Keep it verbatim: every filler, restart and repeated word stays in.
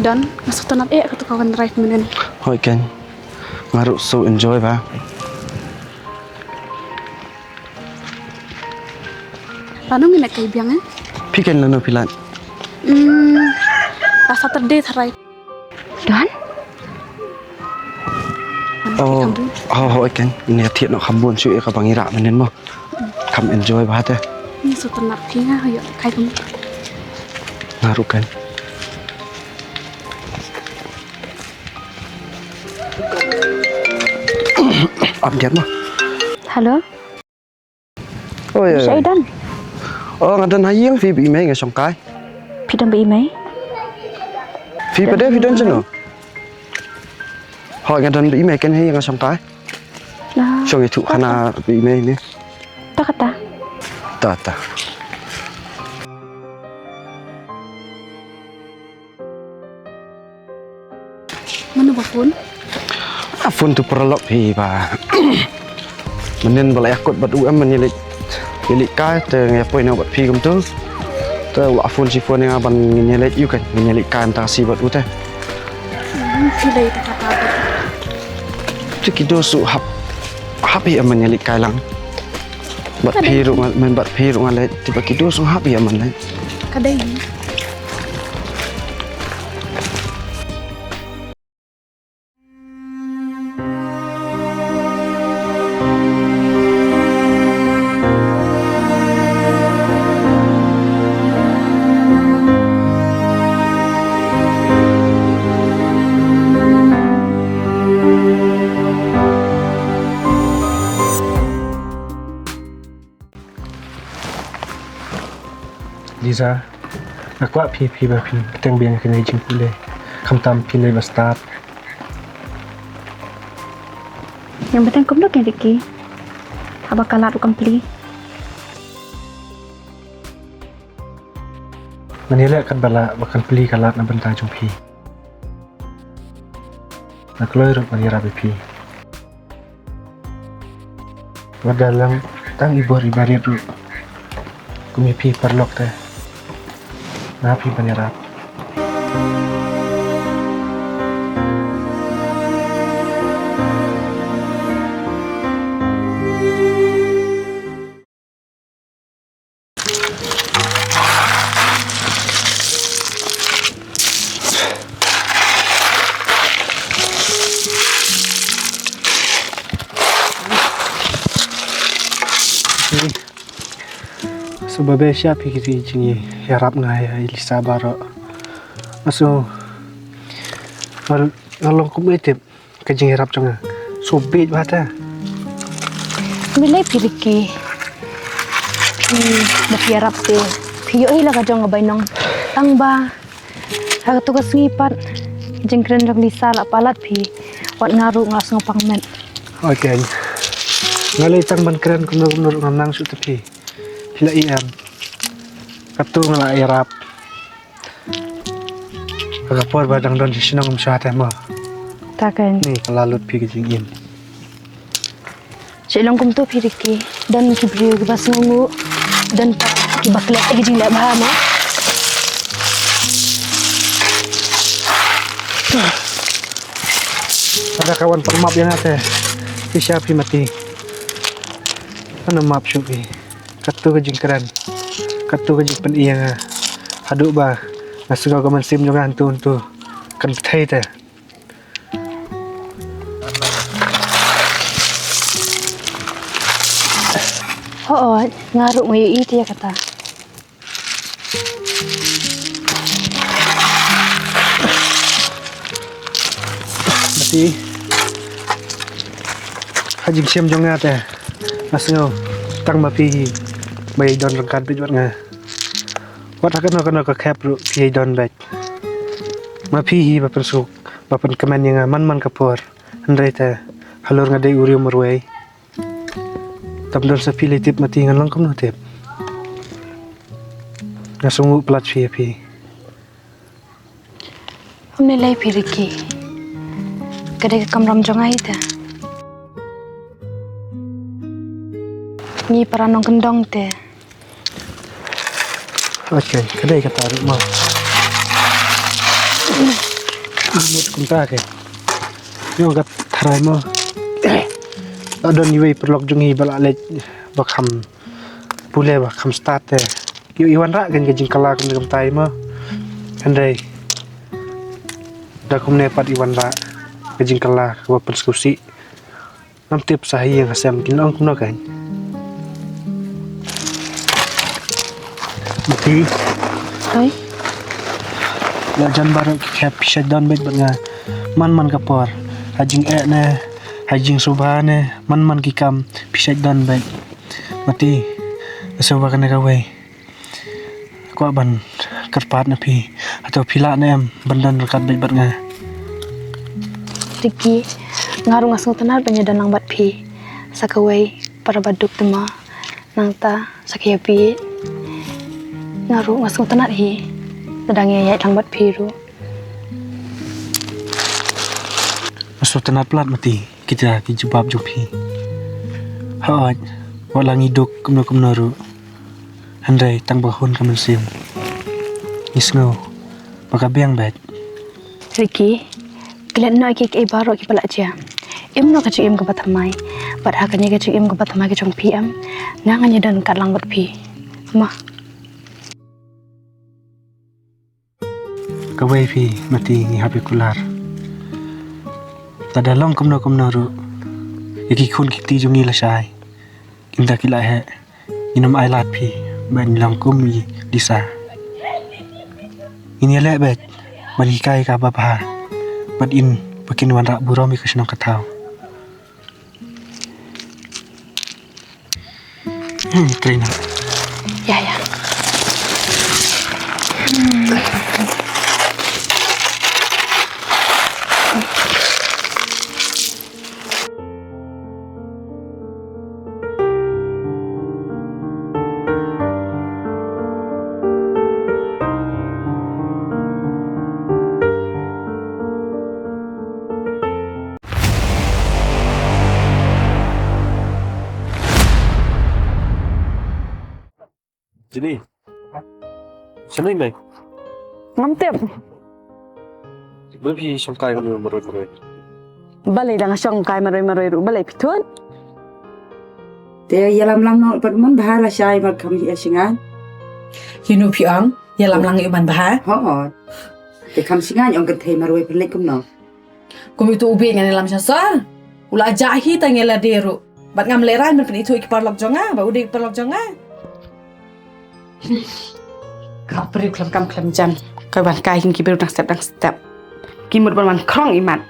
Don, nga sngewtynnat eh katu ka wan ride mynnin. Hooid kan. Nga ruh shu enjoy ba. Lano ngin ïa kai biang eh? Phi kan lano phi leit? Hmm, la Saturday tharai. Don? Oh, ho ho kan. Ngin ïa thied noh kham bun shuh ïa kaba ngi rah mynnin mo. Kham enjoy ba te. Nga sngewtynnat phi nga ïa kai kham. Nga ruh kan. Ap diat mo. Hello. Oh, ïa. Shaei Don? Oh, nga don ha ïing, phi ba i mei nga shong kai. Phi don ba i mei? Phi pat de phi don shano? Hooid, nga don ba i mei kan ha ïing nga shong kai. Shong ïathuh khana ba i mei ne. Ta kata. Ta ta. Mano ba phone? A phone tu paralok hi ba. Mynnin ba la ïakut bad u em mynnin ïa leit, ïa leit kai te nga ïa poi na bad phi kumtu. Te u la phone shi phone ïa nga ban ngin ïa leit ïu kan ngin ïa leit kai mynta shi bad u te. Hmm, phi leit ta kata. Te ki dos su hap hap ïa mynnin ïa leit kai lang. Bad phi ruh nga, men bad phi ruh nga leit, te ba ki dos su hap ïa mynnin. Ka dei. Lisa, nga kwah phi, phi ba phin bteng biang ïa kane ka jingpule. Khamtam phi lei ba stad. Ngan bteng kumno kein Ricky? Haba ka lad ruh kam plie. Ngan ïaleh katba lah ba kan plie ka lad na bynta jong phi. Nga kloi ruh ban ïarap ïa phi. Wat da long tang i bor i barit ruh kum ïa phi paralok te. Nga hap phi ban ïarap. Sngewbha bha sha phi ki jingïarap nga ïa i Lisa baroh. Nga sngew nga, nga long kum ei tip. Ka jingïarap jong nga. Sngewbha bha te. Ym lei phi Ricky. Phi ba phi ïarap te. Phi ïohi la ka jong ka bainong. Tang ba ha kato ka sngi pat ka jingkren jong Lisa la palat phi. Wat nga ruh nga sngewpang met. Okay. Nga lei tang ban kren kumno kumno ruh ngam nang shuh te phi. Phi la i em. Kato nga la ïarap. Ka por ba dang don shisha ngam shuh te mo. Ta kan. Ni ka la lut phi ka jingim. Shu long kumto phi Ricky. Don ki briew kiba sngewnguh. Don pat kiba klet ïa ka jingleh bha mo. Lada ka wan pan map ïa nga te. Shisha phi Mati. Ano map shuh phi. Kato ka jingkren. Kato ka jingpyni ïa nga. Haduh ba nga sngew ka mynsiem jong nga hangto hangto. Kan pynthei te. Hooid, nga ruh nga ïohi te ïa kata. Mati. Ha jingshem jong nga te nga sngew tang ma phi hi ba ïai don ryngkat beit bad nga. Wat ha kano kano ka khep ruh phi ïai don beit. Ma phi hi ba pynsuk ba pynkmen ïa nga man man ka por. Hynrei te halor nga dei u riew marwei. Tam don sa phi lei tip Mati ngan long kumno tip. Nga sngewnguh palat phi ïa phi. Ym lei lei phi Ricky. Ka dei ka kamram jong nga hi te. Ngi para nongkyndong te. Okay, ka dei kata ruh mo. Mut kumta ke. Ïoh kat tharai mo. La don iwei paralok jong ngi ba la leit ba kham pule ba kham start te. Ïoh i wanrah kein ka jingkylla kumne kumtai mo. Hynrei da kumne pat i wanrah ka jingkylla kaba pynsngewsih. Ngam tip sa ha ïing ha sem kin ong kumno kein. Mati. Oi. La jan baroh ki khep phi shait don beit bad nga. Man man ka por. Ha jingeh ne, ha jingsuba ne, man man ki kam phi shait don beit. Mati. Nga sngewbha kane kawei. Kwah ban kyrpad na phi. Hato phi lah ne em ban don ryngkat beit bad nga. Ricky, nga ruh nga sngewtynnat ban ïadon lang bad phi. Sa kawei para ba duk te ma. Nangta sa ka ïapied. Nga ruh nga sngewtynnat hi. Lada ngi ïaid lang bad phi ruh. Nga sngewtynnat palat Mati kita ki jubab jong phi. Hooid, wat la ngi duk kumno kumno ruh. Hynrei tang ba hun ka mynsiem. Ngi sngew ba ka biang beit. Ricky, klet noh ïa kiei kiei baroh kiba la jia. Im noh ka jingim kaba thymmai. Bad ha kane ka jingim kaba thymmai ka jong phi em, nga ngan ïadon ryngkat lang bad phi. Ma. Kawei phi Mati ngi hap ïa kular. Lada long kumno kumno ruh ïa ki khun ki kti jong ngi lashai. Ynda ki la heh ngin ym ailad phi ban long kum i Lisa. Ngin ïaleh beit ban hikai ïa ka babha bad in ba kin wanrah burom ïa ka shnong ka thaw. Hmm, trei noh. Ïa, ïa. Jenny. Shano i mei? Ngam tip. Balei phi shong kai marwei marwei? Balei dang shong kai marwei marwei ruh balei phi thut? Te ïalam lang noh pat man bha lashai mar kham ïa shingai. Ïa no phi ong ïalam lang ïa man bha. Ho. Te kham shingai ong kynthei marwei pynleit kumno. Kum itu u bieit ngan ïalam sha sor. U la jah hi tang ïa lade ruh. Bad ngam lehrain ban pynithuh ïa ki paralok jong nga ba u dei ki paralok jong nga. Ka briew khlem kam khlem jam. Ka ban kai ïa ki briew dang step dang step. Ki mut ban wan khrong imat.